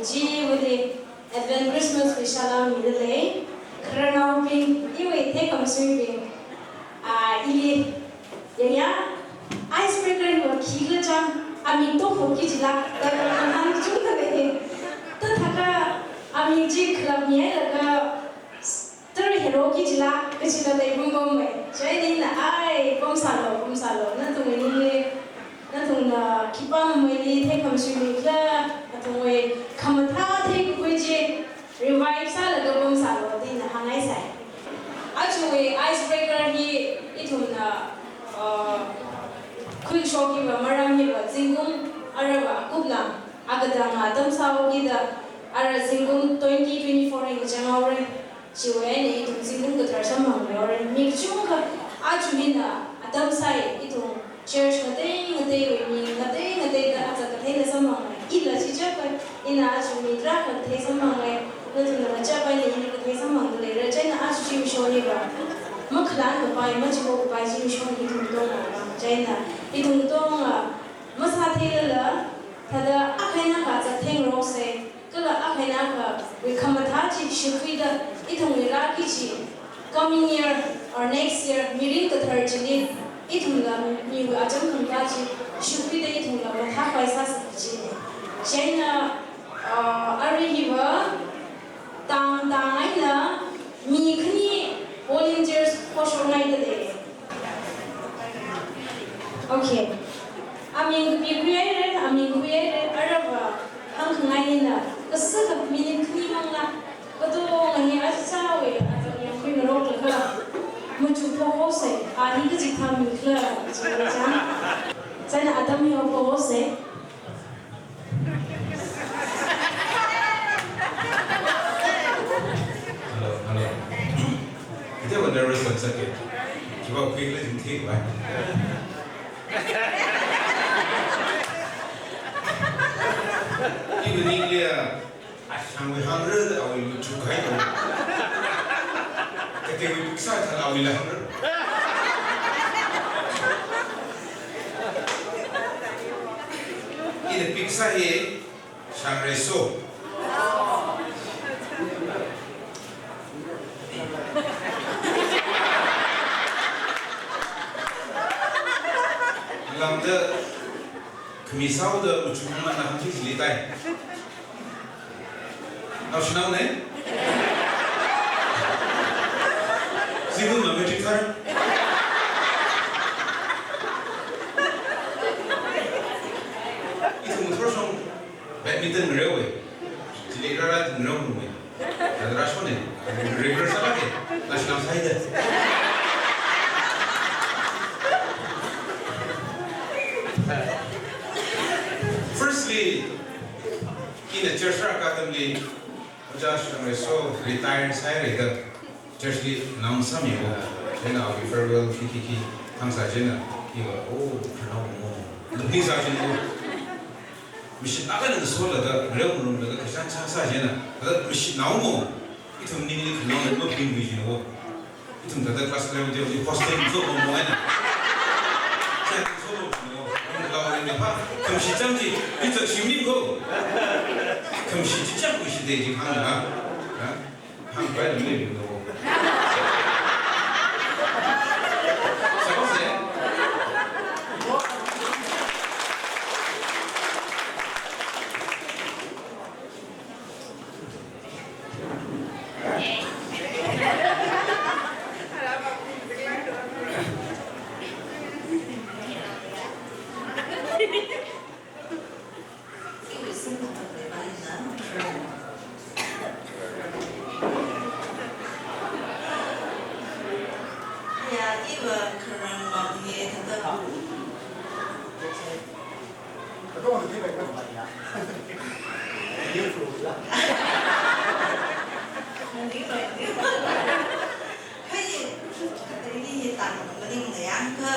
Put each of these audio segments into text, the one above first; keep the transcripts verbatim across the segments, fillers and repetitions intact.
Chi wali Advent Christmas wui salam mida lei. Khararnaobing, iwui theikhamshuibing, ah, ili yaya, icebreaker hiva khikhala chang, amik tokhoki jila, da kahāng chungda lei. Tathākha amik chi khalap mi hailaga, tara heroki jila, kachila lei pum pum mai. Chieina ina, ai, pamsālu, pamsālu, nathumwui ningli, nathumna khipāmeili theikhamshuimikhala, nathumwui khamathā theikakhui chi revive sālaga pamsālu da ina hāngngaisai. Ajawui icebreaker hi ithumna, uh, khuishok hiva maram hiva zingkum aruiva kupla, akatang atam sāhaokida, ara zingkum twenty twenty-four hi ngachang haora. Chiwui eina ithum zingkum kathar samphanghaora. Mi kachungkha aja hina atam sāi, ithum church ngatei ngateiwui mi ngatei ngateida achā katheila samphangai. Ila chichāpai, ina aja mi tarākha kathei samphangai. Nathumna machāpaina, ili kathei samphangda leira. Chieina aja zimiksho hiva makhalan kapai, machiko kapai zimiksho hi ithum katonga. Chieina ithum katonga masātheilala, thāda akha eina akha zatthengaroksei. Kala akha eina akhawui khamathā chi shikhuida, ithumwui rāki chi, coming year or next year, mirin kathar chili, ithumla miwui acham khangka chi shikhuida ithumla mathākhavai sāsa kajina. Chieina, uh, arui hiva tang tang eina mi khani volunteers khoshokngaida lei. Okay. Aming kapikhui haira, aming khuihaira, aruiva hāngkhangai hina, kasā kha minute khani mangla, katonga hi aja chāwui, aja yangkhuingarokla kha, machuk phokhaosei, ani kachikathā mikhala, chieina chang. Chieina atam hi phokhaosei. Hello, hello. Ite wa nervous la sake. Kiwa quick la jing thik wa. Ibu ni lia, ashang we hangre, awui YouTube kai ko. Kate we piksa thala awui la hangre. Ina piksa ye, Shangreso. Lamda khami sāhaoda uchuk mana hangki jili tai. Naoshinao ne? Zingkum na matric thar. Ithum thorshong badminton ngareowe. Chili rāra ngareowe. Rāra shone. Regular sālāke. National side. Firstly, ina church rākā atamli, Ojā Shangreso retire sāhaira da. Church li nang sāmiwo, chieina awui farewell khi khi khi hāngsā chieina, iva, oh, pranao mo. Lukni sā chieina, oh. Machine akha nang sola da, reo murumla da, kashan chang sā chieina, da machine nao mo. Ithum ningli khanao mo ping wi chieina, oh. Ithum da da class eleven, twelve li hostel so mo mo na. Chieina so mo mo, ithum lao ithum pa, khamshi chang chi, ithum shimni ko. Khamshi chi chang ko shi de chi hāngna. Ha? Hāngpai lei no. Sākose. Ya, iva khararnaobing ye thāda. Hai, kataini hi tang maning na yang kha,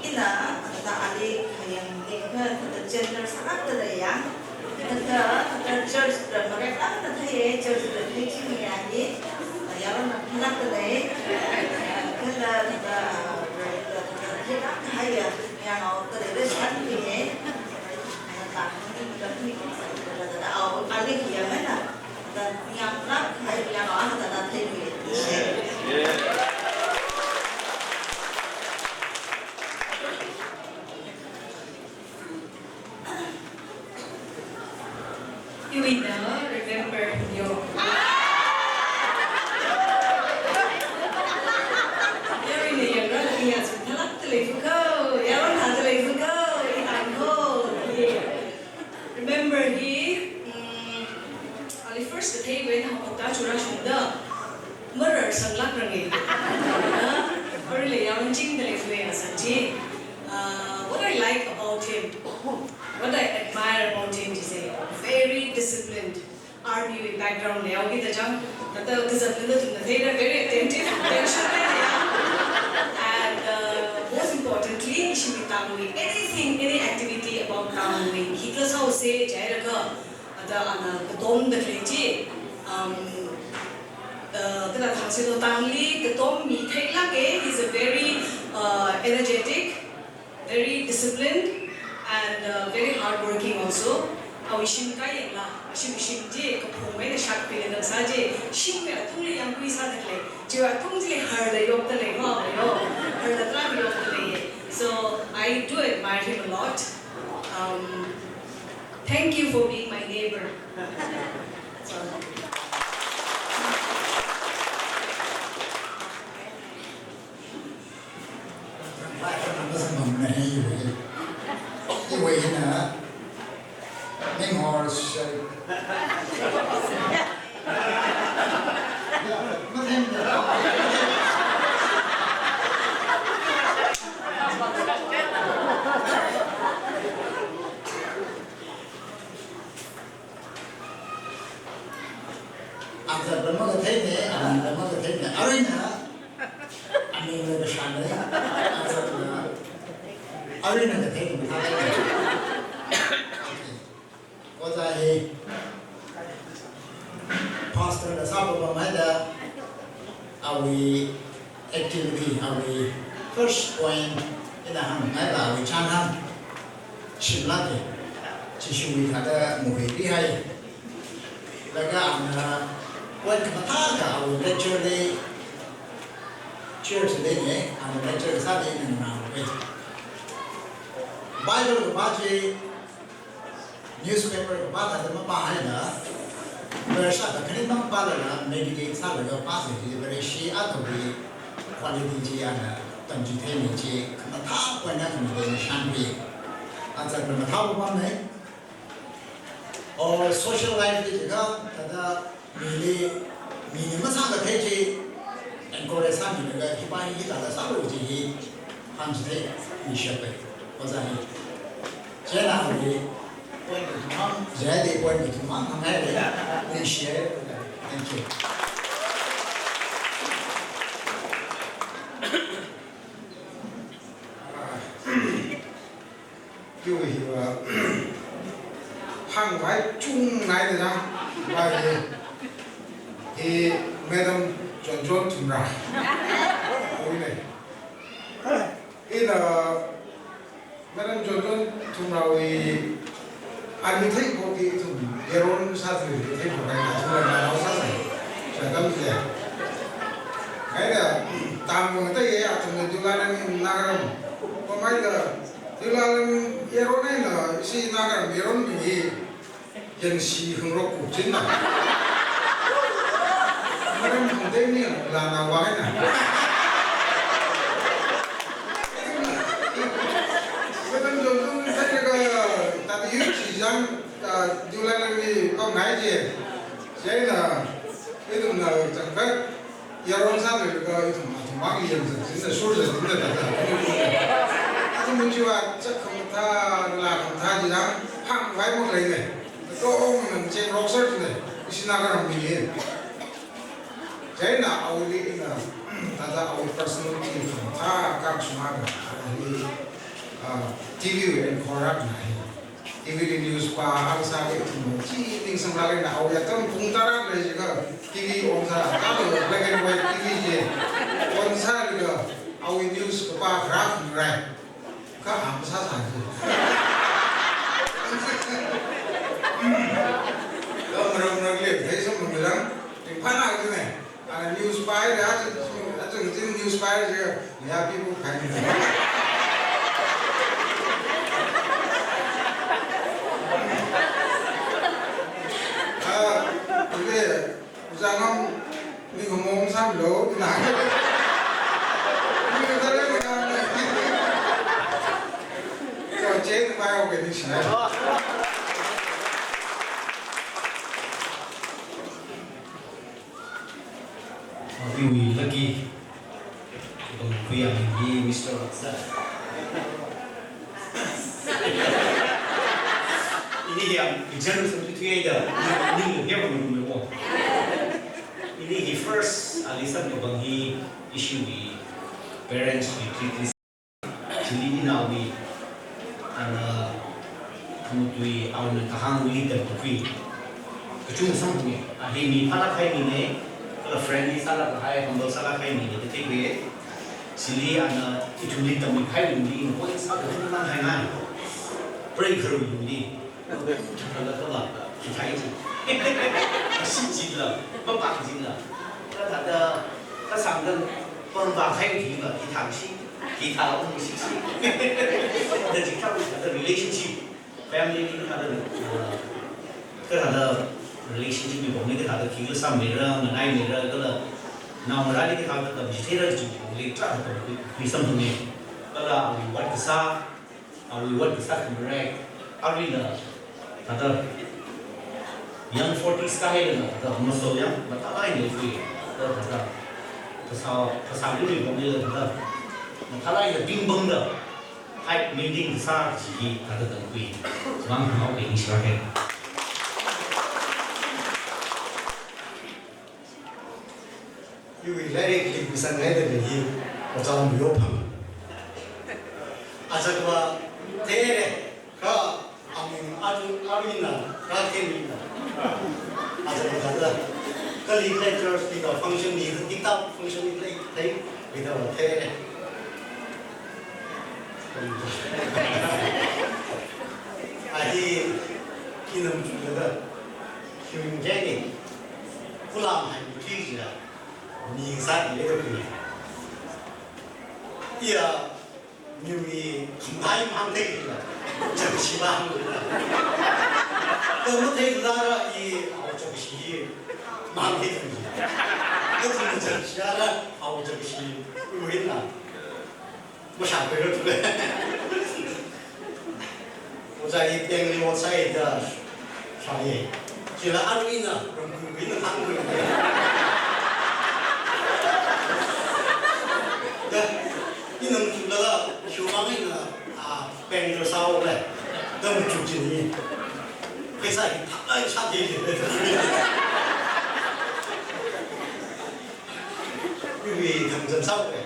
ina, kata ali khayang ni kha, kata gender sākta da yang, kata, kata church da marek a kata thai, church da thai ching ya ni, ya na khanak da ni, kala kata, kata thai kata hai ya, ya ngau kata da san ni, kata ni kata ni kata, kata, kata, au, ali Iwui eina remember yo. Yaruina yangra lagi ya sum thalak talei fuko, yaron tha talei fuko, i tangko. Remember hi, mm, ali first kathei when ha kota chura shungda, marar sanglak rangi. Arui le yaron ching talei fue asanji. Uh, what I like about him, what I admire about him is a very disciplined army wui background le yaoki da jang, kata kazat nila tumna theira very attentive, attention le ya. And, uh, most importantly, ishi mi tangwui anything, any activity about tangwui, hi kala sao se jairaga, ata ana katom da khalei chi, um, uh, kala thang se lo tangli katom mi theilak e, he's a very, uh, energetic, very disciplined and, uh, very hardworking also. Awui shim kayang la, ashi shim chi kaphung eina shak pila nang sa chi, shim me atungli yangkui sa da khalei. Chi atung chi harda yok da lei, ma yo, harda tran yok da lei. So I do admire him a lot. Um, thank you for being my neighbor. So, Azat lama kathei ne, aman lama kathei ne, aruina, amin le kashan ne, azat la, aruina kathei ne, mathā kathei ne. Okay. Oja hi, pastor la sāpapam haida, awui activity, awui first point, ina hāngngai la awui chānhān shimlak e, chi shimwui thāda muhui ri hai. Laga ana point khamathā ka awui lecture li, church li ne, ana lecture kasā li ne na pe. Bible kapā chi, newspaper kapā thāda mapā haida, verse akha khaning mang pālala, meditate sālaga pāsa hi, Vareshi athumwui quality chi ana tamchitheimi chi, khamathā point na khamathā ni shanpi. Azat la mathāpapam ne. Or social life li jiakha, thāda mili, mili masākathei chi encourage sāmilaga, hipa hi hithāda sālu chi hi hāngchithei mi shapei. Oja hi. Chieina hi point kathum mang, jai de point kathum mang hāngngai le. Ni share. Thank you. Iwui hiva, hāngkhavai chungngai da jang, vai hi, hi Madam Chonchon Thumra. Ui ne. Ina, Madam Chonchon Thumrawui, ani thei phoki ithum, yaron sāthui thei phoki na, thumra na nao sāsa. Shakam se. Haida, tang mong ta ye, athumna July lang in Nagaram. Pamai da, July lang yaron eina, ishi Nagaram yaron mi hi, yangshi hungrok kup chin na. Maram hungdeng ni la na wa na. Maram jong jong thai ka, ta yu chi jang, ah, July lang ni pamngai je. Chieina, ithumna changkhat, yaron sālaga ithum, athum mang yangsa, jinna shursa, jinna tata. Athum chiva, chak khamathā, la khamathā jida, hāngkhavai maklei ne. Katonga nang cheng rokser ne, ishi Nagaram mi ne. Chieina awuili ina, tata awui personality khamathā, kak shuma ka, awui, ah, T V wui anchor akha na hi. T V li news pā, akha sāki ithum chi ningsanglak eina awui atam pung tara lei jiakha T V on sā, kha lo black and white T V je on sālaga awui news kapā kharā kharai. Kha am sāsa ji. Kha maram maram le thei sam maram, ringphāna ji ne. Ana news pāi da, aja, aja ngazin news pāi da, ya people pāi. Hello, na. Ni ka tara ni na. So, Jane, my organization. Iwui lucky. Bang kuyang ni Mister Raksa. Ini yang bicara sendiri tu ya. Ini yang belum belum. Ini hi first, ah, lesson ko bang hi issue hi parents hi treat this. Chili ni nao ni, ana, khamutui, ana kahāng wili tam tukui. Kachung samphang e, a hi mi phalak hai mi ne, kala friendly sālak hai, humble sālak hai mi ne, te te. Chili ana, ithumli tammi khai wili, point sā kachung nang hai ngai. Pray kharu wili. Chakala kala, kithai chi. Ashi chila, mapang chila. Kathāda, kasang dan, pang ba khai chila, kithang shi, kitha ung shi shi. Da jikha ung da relationship, family ni kathāda, uh, kathāda relationship ni bong ni kathāda kila sam mera, ngai mera, kala, naongarā ni kathāda, da jithera chi, le tra da, kui samphang e. Kala, what kasā, Awui ot kasā khamarei, aruina, thāda, young forties kahaina, thāda, maso yang, mathālāk eina leikhui, thāda, thāda, kasā, kasā luli bongli thāda, mathālāk eina bingbangda, hype maintaining kasā chi hi, thāda, thāda kui, mang hao ing shira hai. Iwui lairik likmi sāngaida lei hi, ojā miyopam. Ajakva tere, kha aming atu arina, kha kenina. Ajakva thāda, kali lectures ni ka function ni, tikta function ni lei, lei, without tere. Ahi, kinam chulada, human being, kulam hai mutri jia, mi sāki le kui. Iya, mi khamdai mang te la, chakshi bang la. Kama te la ra i, au chakshi mang te la. Kama chakshi ra, au chakshi uin la. Mashākhuira tule. Ojā hi pengli ot sāida shāye. Chila aruina, ramkhuina hāngkhui. Da, inam chula, shumang ina, a, pengli sāo le. Da machuk chini. Pheisā hi thālai shāde le. Iwui thangchan sāo le.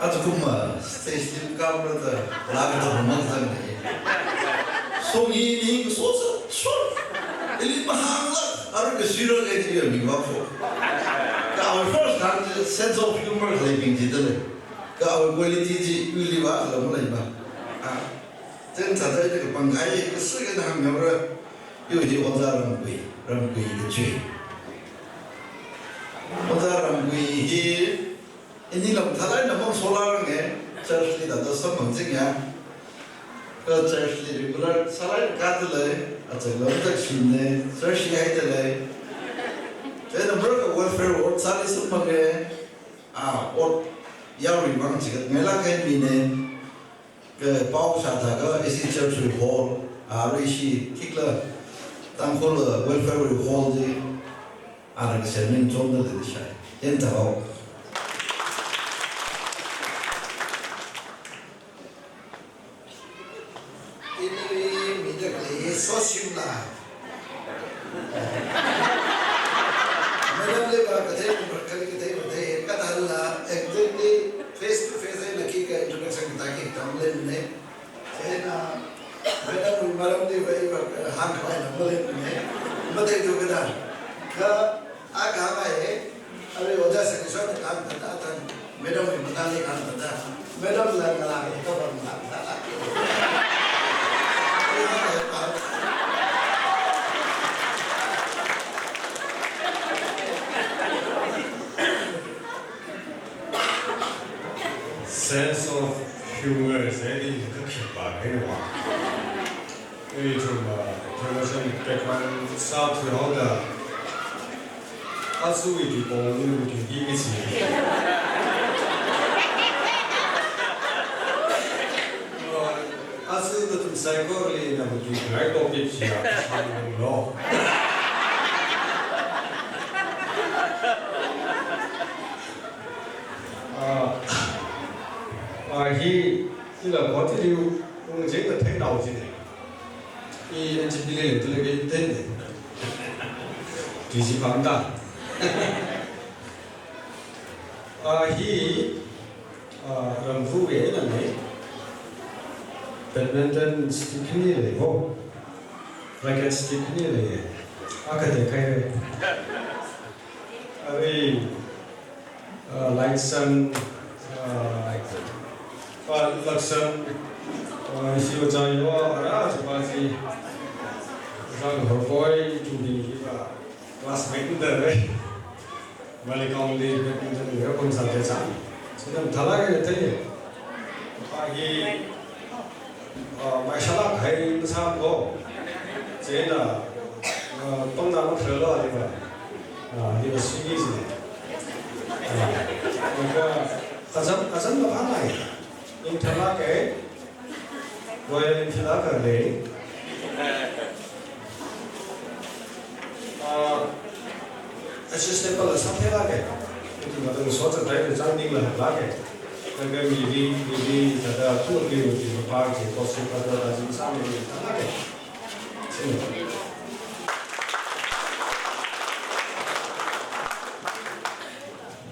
Aja kum, ah, stage li kamra ta, laga ta mamang zang ne. So ni ni so so so. Ili mahang la, aru ke sira ke ji mi wa fo. Ka our first hand sense of humor le bing ji de le. Ka our quality ji uli wa la mo le ba. Ah. Chieina thāda ina kapangkhai, kasā eina hāngmihaora, iwui hi Ojā Ramkui, Ramkui kachi. Ojā Ramkui hi, ini lam thālai eina mang solar nge, church li thāda samphang jing ya. Ka church li regular sālai ka thālai, achak lam tak shim ne, church li hai thālai. Chieina mara ka welfare work sāli samphang nge, a, ot yaruiwui vang chikat ngailak hai mi ne, Ka pao shātha ka ishi church wui hall, a, rishi thikla, Tangkhul, uh, welfare wui hall ji, a, rākasem ningchon da de shai. Yen ta hao. Ini mi da kali so shim la. Madam li va kathei, kali kathei, kathei, kathāla, exactly face to face eina khikha introduction kathā khi tam le ne. Chieina, madam wui maram li va iva hāngkhavai na male ne. Mathei tu kathā. Kha, a khamai e, are Ojā Sakisona kahāng thāda, thāda, madam wui mathāli kahāng thāda, madam la ngala e, kha va ngala thāda. Sense of Tumor sāda kakhipa kahaina. Ithum, ah, promotion payment sāthuihaoda, aja ithum pong ithum hi kachi. Ah, aja nathum saikorali nathum hi ngai topic chi ya shang lo. Ah, ah, hi, ila kotiliu, ung jeng na theinao jine. I N G P li le, tule ke ten de. T G pang da. Ah, hi, ah, ramvu ve na ne. Badminton stick ni le ho. Racket stick ni le. Akha de kai re. Are, ah, Laitsan, ah, ah, Laksan, ah, ishi ojā yo, ara, chapa chi, Zang Horpoi, tumbi, iva, classmate da, eh. Malikong li, badminton, yo, kon sa te chang. Sinam thala ke te. Pa hi, ah, maishala khai masā ko. Chieina, ah, pangna makhalo aliva. Ah, aliva sui ji. Ah, ka, kazam, kazam na pa nai. Ning thala ke. Royal Enfield akha lei. Ah, assistant pala sāthei lāke. Ithum matang so cha drive chang ning la lāke. Kaka mivi, mivi, tada tu ki mivi pa ki ko si pa da da jin sa mi ta lāke. Sini.